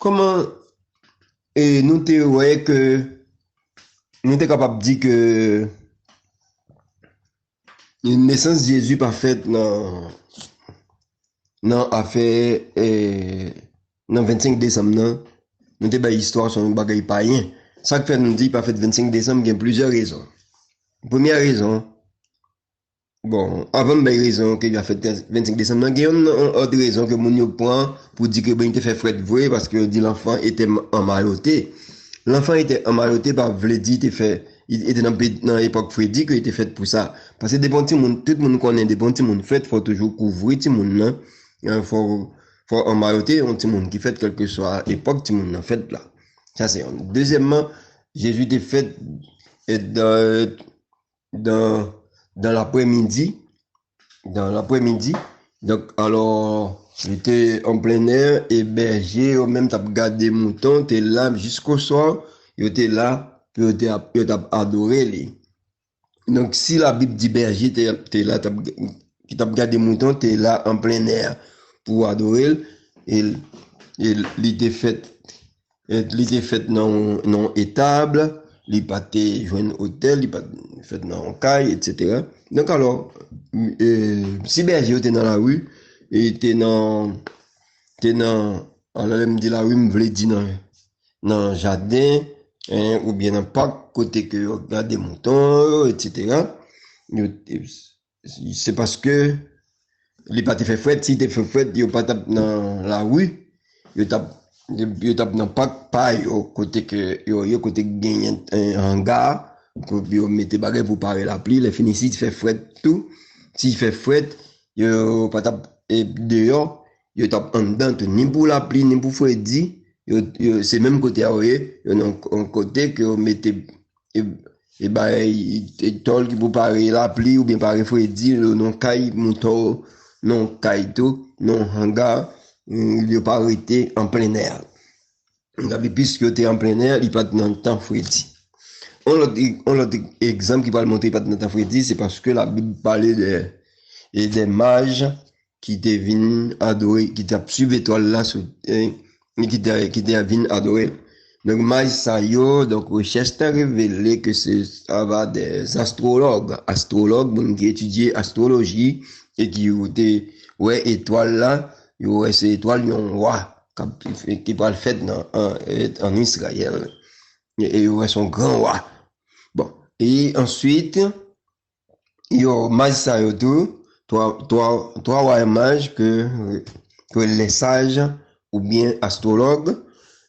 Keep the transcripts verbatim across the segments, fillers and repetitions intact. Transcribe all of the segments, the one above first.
Kòman e nou te wè ke nou te kapab di ke nesans Jezi pa fèt nan nan afè e nan vennsenk desanm nan, nou te bay istwa se yon bagay payen. Sa k fè nou di pa fèt vennsenk desanm gen plizyè rezon. Premyè rezon, bon, avan m bay rezon ke y a fèt vennsenk desanm nan, gen yon, yon lòt rezon ke moun yo pran pou di ke bon, li te fè frèt vre, paske yo di l'enfant était en malotté. L'enfant était en malotté pa vle di te fè, li te nan, nan epòk fredi ke li te fèt pou sa. Paske depi yon timoun, tout moun konnen depi yon timoun fèt, fò toujou kouvri timoun nan. Fò, fò en malotté yon timoun ki fèt, kèlkeswa epòk timoun nan fèt la. Sa se yon. Dezyèmman, Jezi te fèt dan, dan, dan laprèmidi. Dan laprèmidi. Donk, alò, li te an plen è, e bèje yo menm t ap gade mouton, te la jiskoswa, yo te la, pou yo te ap, yo t ap adore li. Donk, si Labib di bèje te, te la, t ap, ki t ap gade mouton, te la an plen è pou adore l, e, e li te fèt, e li te fèt nan, nan yon etab, li pa te jwenn otèl, li pa te fèt nan yon kay, etsetera. Donk, alò, e, si bèje yo te nan lari, e te nan, te nan, alò, lè m di lari, m vle di nan, nan jaden, en, oubyen nan pak, kote ke yo gade mouton yo, etsetera. Yo, se paske li pa te fè frèt. Si te fè frèt, yo pa t ap nan lari. Yo t ap, yo t ap nan pak pa yo, kote ke yo, yo kote genyen, en, hanga, pou yo mete bagay pou pare lapli. Lè fini, si fè frèt tou, si fè frèt, yo pa t ap, e, deyò, yo t ap anndan tou, ni pou lapli, ni pou fredi, yo, yo, se menm kote a yo ye, yo nan yon kote ke yo mete, e, e bagay, e tòl ki pou pare lapli oubyen pare fredi, yo nan kay mouton, nan kay tou, nan hanga, mm, yo pa rete an plen è. Epi piske yo te an plen è, li pa t nan tan fredi. On lòt, on lòt egzanp ki pral montre li pa t nan tan fredi, se paske Labib pale de, e de maj ki te vin adore, ki t ap swiv etwal la sou, e, ki te, ki te vin adore. Donk, maj sa yo, donk, rechèch ta revele ke se, sa va de astwològ. Astwològ, moun ki etidye astwoloji, e ki yo te wè etwal la, yo wè se etwal yon wa k ap, ki pral fèt nan, an, an Izrayèl. E, e yo wè se yon gran wa. Bon, e answit, yo, maj sa yo tou, twa, twa, twa wa maj ke, ke les sages oubyen astwològ,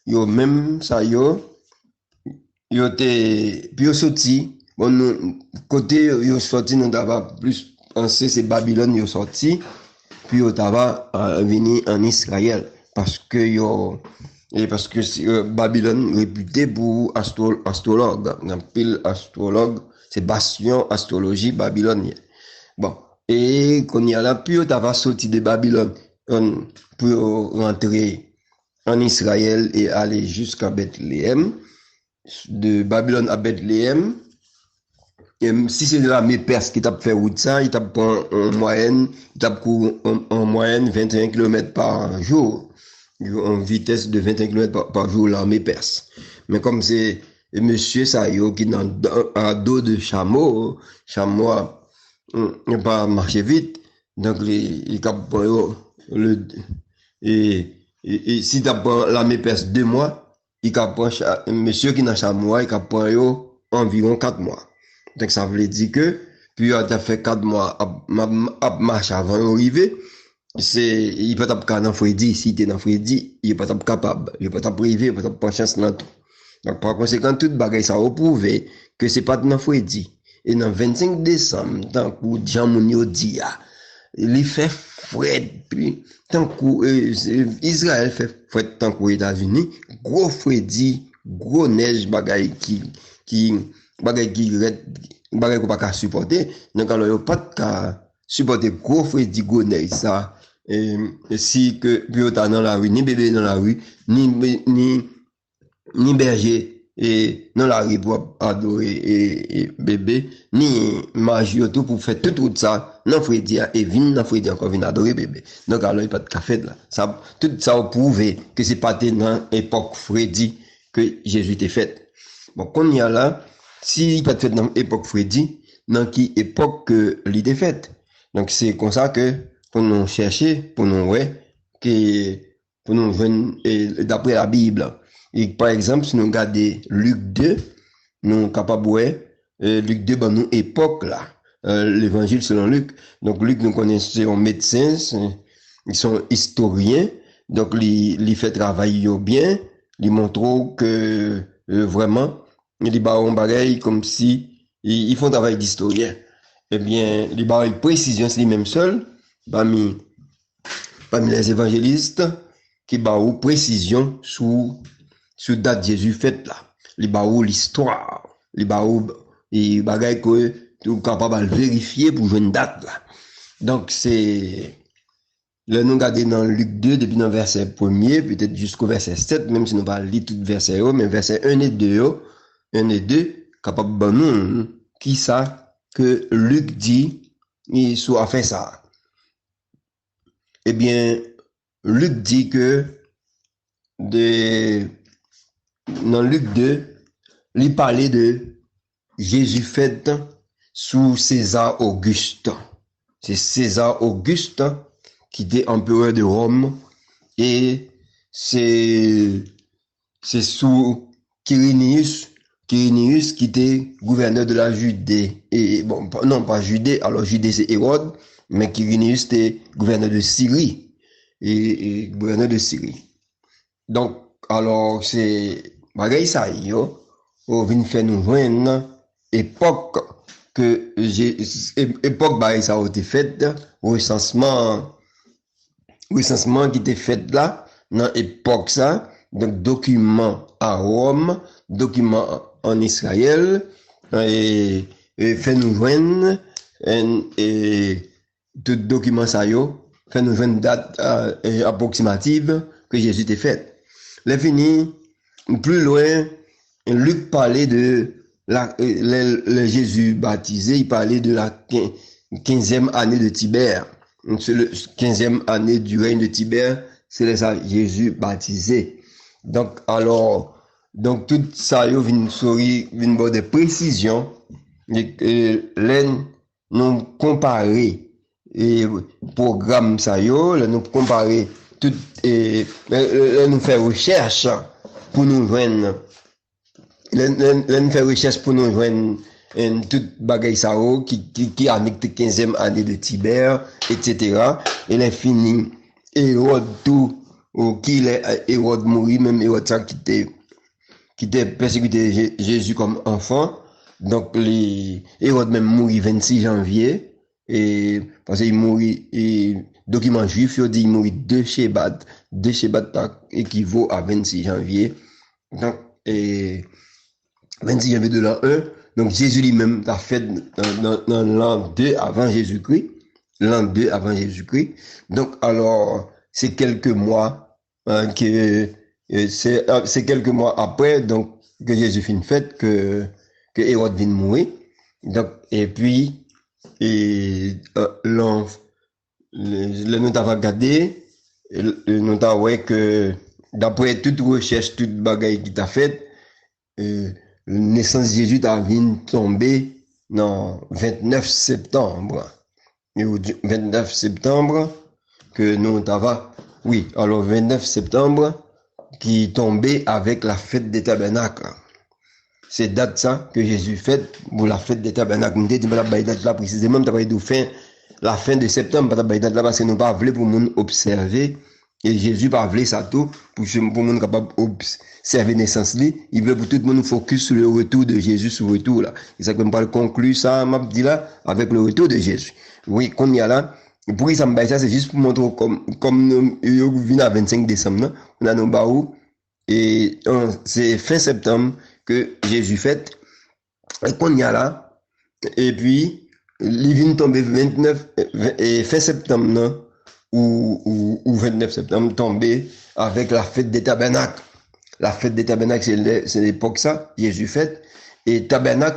yo menm sa yo, yo te, pou yo soti, bon, nou, kote yo, yo soti, nou ta va plis panse se Babilòn yo soti, pou yo ta va, a, vini an Izrayèl, paske yo, e paske si, e, Babilòn repite pou astwo-, astwològ, gen anpil astwològ, se bastyon astwoloji Babilòn ye. Bon, e kounye a la, pou yo ta va soti de Babilòn, an, pou yo rantre an Izrayèl e ale jiska Bètleyèm, de Babilòn a Bètleyèm, e si se lame pès ki t ap fè wout sa, li t ap pran an mwayèn, li t ap kouri an, an mwayèn venteyen kilomèt pa jou, yon vitès de venteyen kilomèt pa, pa jou, lame pès. Men kòm se mesye sa yo ki nan, a do de chamo, chamo a, mm, pa mache vit, donk li, li kab pran yo, le, e, e, e si t ap pran lame pès de mwa, li ka pran cha-, mesye ki nan chamo a, li ka pran yo anviwon kat mwa. Donk, sa vle di ke pou yo ta fè kat mwa ap, ap, ap mache avan yo rive, se, li pa t ap ka nan fredi. Si li te nan fredi, yo pa t ap kapab. Yo pa t ap rive, yo pa t ap pran chans lan tou. Donk, pa konsekan, tout bagay sa yo pwouve ke se pa t nan fredi. E nan vennsenk desanm, tankou jan moun yo di a, li fè frèt, pi tankou, e, e, Izrayèl fè frèt tankou Etazini, gwo fredi, gwo nèj, bagay ki, ki, bagay ki rèd, bagay ke w pa ka sipòte. Donk, alò, yo pa t ka sipòte gwo fredi, gwo nèj sa, e, si ke pou yo ta nan lari, ni bebe nan lari, ni, ni, ni bèje e, nan lari pou ap adore e, e, bebe, ni maj yo tou pou fè tout wout sa nan fredi a e vin nan fredi ankò vin adore bebe. Donk, alò, li pa t ka fèt la. Sa, tout sa yo pwouve ke se pa te nan epòk fredi ke Jezi te fèt. Bon, kounye a la, si li pa t fèt nan epòk fredi, nan ki epòk ke li te fèt? Donk, se konsa ke pou nou chèche, pou nou wè, ke, pou nou jwenn, e, daprè Labib. E, pa egzanp, si nou gade Lik de, nou kapab wè, e, Lik de ban nou epòk la. E, Levanjil selon Lik. Donk, Lik, nou konnen se yon medsen, se, se yon istoryen. Donk, li, li fè travay yo byen. Li montre w ke, e, vrèman, li ba w yon bagay kòmsi, li, li fè yon travay distoryen. Ebyen, li ba w presizyon, se li menm sèl, pami, pami lèzevanjelis, ki ba w presizyon sou, sou dat Jezi fèt la. Li ba w listwa, li ba w, e, bagay ke ou kapab al verifye pou jwenn dat la. Donk, se, lè nou gade nan Lik de, depi nan vèsè premye, petèt jisko vèsè sèt, menm si nou pa li tout vèsè yo, men vèsè en e de yo, en e de, kapab ban nou kisa ke Lik di, e, sou afè sa a. Ebyen, Lik di ke de, nan Lik de, li pale de Jezi fèt sou Seza Ogis. Se Seza Ogis ki te anperè de Wòm e se, se sou Kiriniyis, Kiriniyis ki te gouvènè de la Jide. E, bon, pa, non, pa Jide, alò Jide se Ewòd, men Kiriniyis te gouvènè de Siri. E, e gouvènè de Siri. Donk, alò, se bagay sa yo, yo vin fè nou jwenn epòk ke Je-, e-, epòk bagay sa yo te fèt, resansman, resansman ki te fèt la, nan epòk sa, donk, dokiman a Wòm, dokiman an Izrayèl, e, e fè nou jwenn, e, e, tout dokiman sa yo fè nou jwenn dat, e, e, apwoksimativ ke Jezi te fèt. Lè fini, pli lwen, Lik pale de la, e, lè, lè Jezi batize, li pale de la ken-, kenzyèm ane de Tibè. Se le kenzyèm ane du règne de Tibè, se lè sa Jezi batize. Donk, alò, donk, tout sa yo vin sori, vin ba w de presizyon. E, e, lè nou konpare, e, pwogram sa yo, lè nou konpare tout, e, lè, lè nou fè rechèch pou nou jwenn, lè, lè, lè nou fè rechèch pou nou jwenn, e, tout bagay sa yo ki, ki, ki ane ki te kenzyèm ane de Tibè, etsetera. E lè fini, Ewòd tou, ou ki lè, e, Ewòd mouri, menm Ewòd sa ki te, ki te pèsekite Je-, Jezi kòm anfan. Donk, li, Ewòd menm mouri vennsis janvye, e, paske li mouri, e, dokiman jwif yo di li mouri de Shebat, de Shebat ta ekivo a vennsis janvye. Donk, e, vennsis janvye de l'an un, donk Jezi li menm ta fèt nan, nan, nan l'an de avan Jezikri, l'an de avan Jezikri. Donk, alò, se kèlke mwa, e, ke, e, se, e, se kèlke mwa apre, donk, ke Jezi fin fèt, ke, ke Ewòd vin mouri. Donk, epi, e, e, lan, lè, lè nou ta va gade, e, e, nou ta wè ke, daprè tout rechèch, tout bagay ki ta fèt, e, nesans Jezi ta vin tonbe nan ventnèf septanm. E ou di ventnèf septanm ke nou ta va, wi, alò ventnèf septanm ki tonbe avèk la fèt de tabènak. Se dat sa ke Jezi fèt pou la fèt de tabènak. M te di m pa t ap bay dat la presizeman, m ta pral di w fen, la fen de septanm, m pa t ap bay dat la paske nou pa vle pou moun obsève. E Jezi pa vle sa tou, pou, pou moun kapab obsève nesans li. Li vle pou tout moun fokis sou le retour de Jésus, sou retou la. E sa k fè m pral konkli sa m ap di la avèk le retour de Jésus. Wi, kounye a la, poukisa m bay sa, se jis pou montre w kòm, kòm nou, yo vin a vennsenk desanm nan, kounye a nou ba ou, e, an, se fen septanm ke Jezi fèt. E kounye a la, epi, li vin tonbe ventnèf, e, fen septanm nan, ou, ou, ou ventnèf septanm, tonbe avèk la fèt de tabènak. La fête des tabernacles, se lè- se lepòk sa Jezi fèt. E tabènak,